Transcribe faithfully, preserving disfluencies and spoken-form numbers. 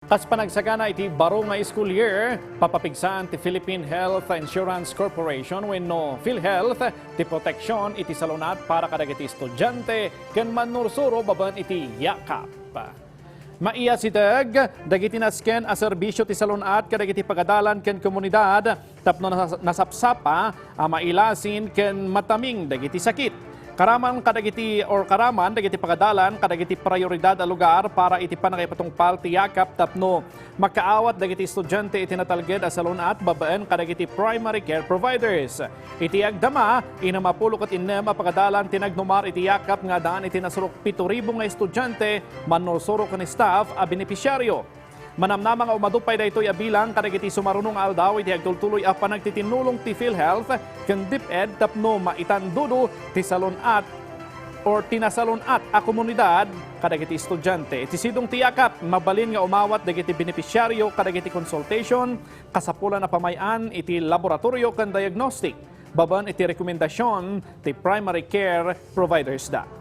Kas panagsakana iti baro nga school year, papapigsaan ti Philippine Health Insurance Corporation wenno PhilHealth ti proteksion iti salun-at para kadagiti estudiante ken mannursuro babaen iti yakap. Maiyasideg dagiti nasken a serbisio ti salun-at kadagiti pagadalan ken komunidad tapno nas-, nasapsapa a mailasin ken mataming dagiti sakit. Karaman kadagiti, or karaman dagiti pagadalan kadagiti prioridad a lugar para iti pannakaipatungpal ti yakap tapno makaawat dagiti estudiante iti natalged a salun-at babaen kadagiti primary care providers. Iti agdama, innem a pulo ket innem a pagadalan ti nagnumar iti yakap nga addaan iti nasurok pito ribu nga estudiante, mannursuro ken staff a benepisyaryo. Manamnama nga umadu pay daytoy a bilang kadagiti sumaruno nga aldaw iti agtultuloy a panagtitinnulong ti PhilHealth ken DepEd tapno maitandudo ti salun-at or ti nasalun-at a komunidad kadagiti estudiante. Iti sidong ti yakap, mabalin nga umawat dagiti benepisyaryo kadagiti consultation, kasapulan a pamay-an iti laboratorio ken diagnostic, babaen iti rekomendasion ti primary care providers da.